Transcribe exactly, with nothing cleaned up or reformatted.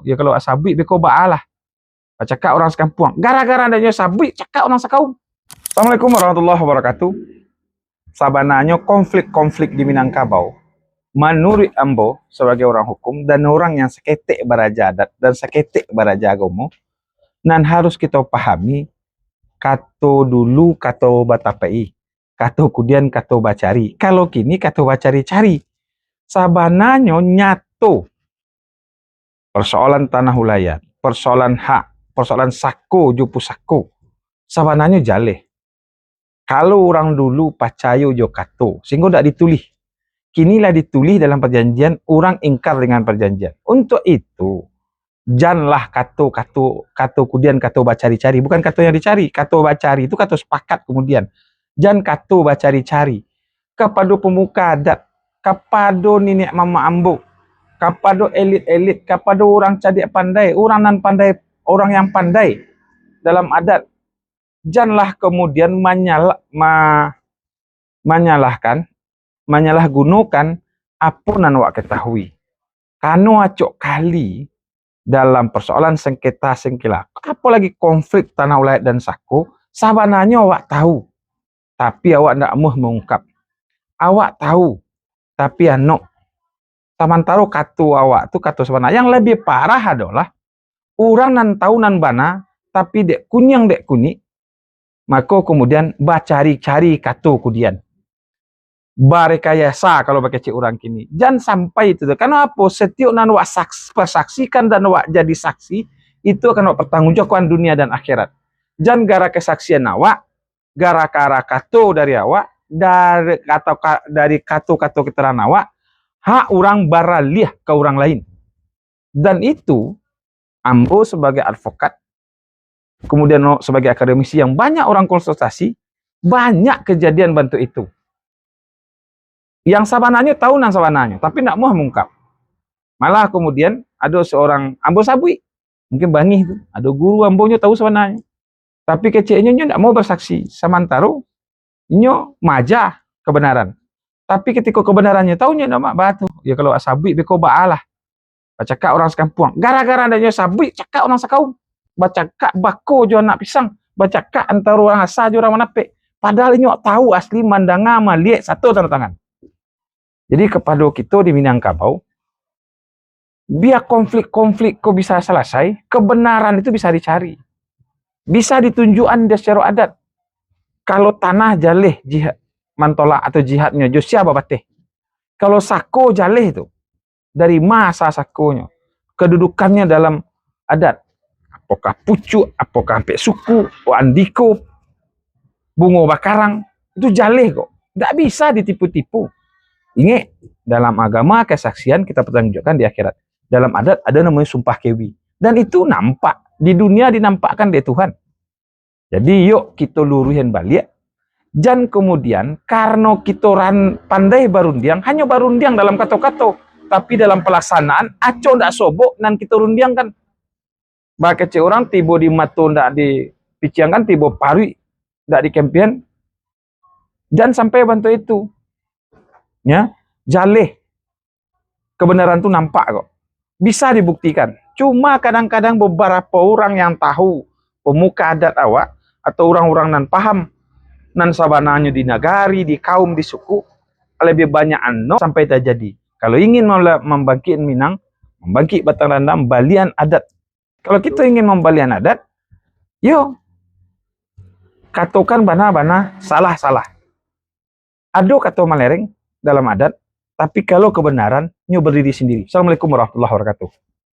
Yo, kalau sabuik beko baalah. Bacakak urang sakampuang. Gara-gara adonyo sabuik, cakak urang sakaum. Assalamualaikum warahmatullahi wabarakatuh. Sabananyo konflik-konflik di Minangkabau, manuruik ambo sabagai urang hukum dan urang yang saketek baraja adat dan saketek baraja agomo, nan harus kito pahami, kato dulu kato batapek-i, kato kudian kato bacari. Kalau kini kato bacari-cari. Sabananyo nyato persoalan tanah ulayat, persoalan hak, persoalan sako jo pusako, sabananyo jaleh. Kalau urang dulu pacayo jo kato, sehinggo ndak ditulih. Kini lah ditulih dalam perjanjian, urang ingkar dengan perjanjian. Untuk itu, janlah kato, kato, kato kudian, kato bacari-cari. Bukan kato yang dicari, kato bacari itu kato sepakat kemudian. Jan kato bacari-cari. Kapado pemuka adat, kapado niniak mamak ambo, kapado elit-elit, kapado urang cadiak pandai, urang nan pandai, urang yang pandai dalam adat, janlah kemudian manyala-, ma-, manyalahkan, manyalahgunokan apo nan awak ketahui. Karano acok kali dalam persoalan sengketa sengkela, apolagi konflik tanah ulayat dan sako, sabananyo awak tahu, tapi awak ndak amuah mangungkap. Awak tahu, tapi anok. Samantaro kato awak tu kato sabananyo. Yang labiah parah adolah, urang nan tahu nan bana, tapi dek kuniang dek kunik, mako kemudian bacari-cari kato kudian. Barekayasa kalau bakecek urang kini. Jan sampai itu tu. Karano apo? Setiok nan awak saks-, persaksikan dan awak jadi saksi, itu akan awak pertanggungjawabkan dunia dan akhirat. Jan gara kesaksian awak, gara-gara kato dari awak, dari kato ka-, dari kato-kato keterangan awak, hak urang baraliah ka urang lain. Dan itu, ambo sebagai advokat, kemudian sebagai akademisi yang banyak urang konsultasi, banyak kejadian bantuak itu. Yang sabananyo tahu nan sabananyo, tapi ndak amuah mangungkap. Malah kemudian ado seorang, ambo sabuik, mungkin bangih tu, ado guru ambo nyo tahu sabananyo. Tapi keceknyo nyo ndak mau bersaksi, samantaro nyo maaja kebenaran. Tapi ketiko kebenarannyo tahu, nyo ndak mau baa tu. Yo, kalau sabuik beko baalah. Bacakak urang sakampuang. Gara-gara adonyo sabuik, cakak urang sakaum. Bacakak bako jo anak pisang. Bacakak antaro urang asa jo urang manapek. Padahal inyo tahu asli, mandanga, maliek, sato tanda tangan. Jadi, kapado kito di Minangkabau, bia konflik-konflik ko bisa salasai, kebenaran itu bisa dicari. Bisa ditunjuakan dari secara adat. Kalau tanah jaleh jihad, mantolak atau jihadnyo, jo sia babateh. Kalau sako jaleh tu, dari ma asa sakonyo, kedudukannya dalam adat, apokah pucuak, apokah ampek suku, andiko, bungo bakarang, itu jaleh kok. Ndak bisa ditipu-tipu. Ingek, dalam agama kesaksian kita pertanggungjawabkan di akhirat. Dalam adat ada namanya sumpah kewi. Dan itu nampak, di dunia dinampakkan dek Tuhan. Jadi, yok kito luruihan baliak. Jan kemudian, karano kito ran-, pandai barundiang, hanyo barundiang dalam kato-kato, tapi dalam palaksanaan, acok ndak sobok nan kito rundiangkan. Bakecek urang, tibo di mato ndak dipiciangkan, tibo paruik ndak dikempian. Jan sampai bantuak itu. Nya, jaleh. Kebenaran tu nampak kok. Bisa dibuktikan. Cuma kadang-kadang beberapa urang yang tahu, pemuka adat awak, atau urang-urang nan paham, nan sabananyo di nagari, di kaum, di suku, lebih banyak ano sampai tajadi. Kalau ingin mambangkik Minang, mambangkik Batang Randam, balian adat. Kalau kito ingin mambalian adat, yo, katokan bana-bana, salah-salah. Ado kato malereng dalam adat, tapi kalau kebenaran, nyo berdiri sendiri. Assalamualaikum warahmatullahi wabarakatuh.